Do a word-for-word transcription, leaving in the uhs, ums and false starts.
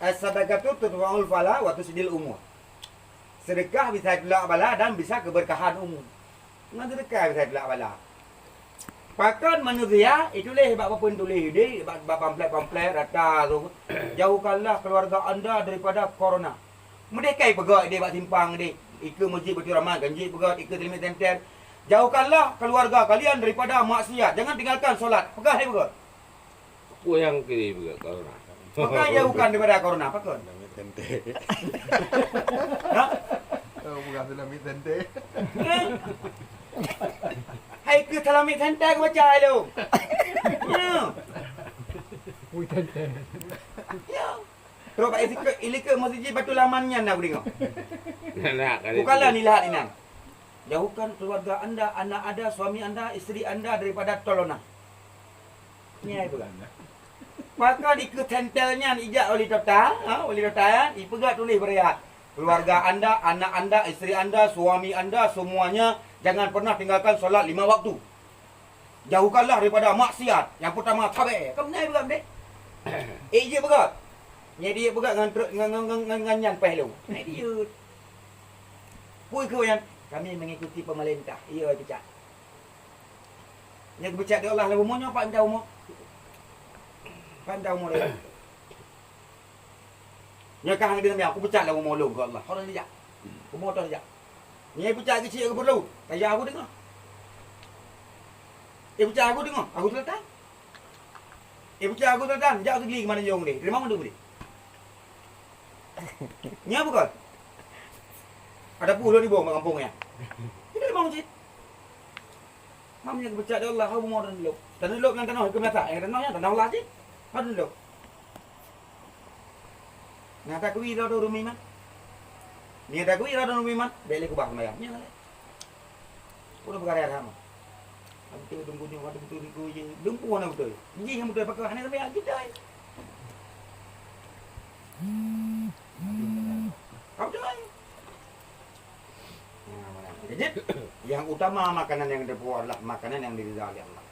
As-sadaqatu tudfa'ul bala wa tusaddiqul umur. Sedekah bisa tulak bala dan bisa keberkahan umur. Ngon sedekah bisa tulak bala. Pakon manusia ituléh bak papan tuléh deh, bak, bak pamflet-pamflet rata tu, "Jauhkanlah keluarga anda daripada corona." Meudeh kai peugah deh bak simpang deh, ikeue masjid Baiturrahman kan jih peugah, ikeue Seulamiet Center, "Jauhkanlah keluarga kalian daripada maksiat, jangan tinggalkan solat." Peugah hai peugah. Peue nyang keu peugah corona? Pakon jauhkan daripada corona, pakon? Seulamiet Center. Ha? Oh, bukan Seulamiet Center. Eh? Hai keu Seulamiet Center keu baca hai lôn. Ya. Ui, Center. Ya. Terus bak ilikot, ilikot masjid Baiturrahman nyan na kudeungoe. Nah, nah, kali Bukanlah itu. Nilai inan. Jauhkan keluarga anda, anak anda, suami anda, isteri anda daripada corona. Nyan peugah. Pakon ikeue Center nyan ijak wali kota, ha, wali kota nyan, ipeugah tuléh bak raya. "Keluarga anda, anak anda, isteri anda, suami anda, semuanya jangan pernah tinggalkan solat lima waktu. Jauhkanlah daripada maksiat." Nyang pertama, sabe. Kan nyan peugah deh. Eh, jeuet peugah. Nyan jeuet peugah ngon truk, ngon, ngon, ngon, ngon, ngon nyan paih lom. Nyan jeuet. Peue keu nyan? Kami mengikuti pemerintah. Iya, peucat. Nyan geupecat lé Allah lé bumoe nyoe, pat mita bumoe. Pat mita bumoe lé. Nyoe ka hana deungoe, aku pecat lé bumoe lôn keu Allah. Orang dijak. Bumoe toh dijak. Nyan pecat keuchik aku perlu. Kaya aku deungoe. Eh, pecat aku deungoe. Aku selatan. Eh, pecat aku selatan. Jak aku geli keumanö jong deh. Terima kasih deh. Nyan bukan? Ada puluh ribu mak kampung ya. Kita terima kasih. Mam nyang geupeugah lé Allah, "Hau bumoe dan lôn." Dan lôn nyang tanoh keu masa, nyang tanoh nyan tanoh Allah cit. Hau dan lôn. Nyang takui lôn ureueng iman. Nyang takui lôn ureueng iman, bèk lé keubah seumayang. Nyan lé. Udah peugah raya sama. Beutôi dum kunyueng, beutôi riku je. Dum puan beutôi. Jih nyang beutôi pakon hana seumayang kita. Beutôi. Nah, mana? Jadi, yang utama makanan yang dibawa adalah makanan yang diridha oleh Allah.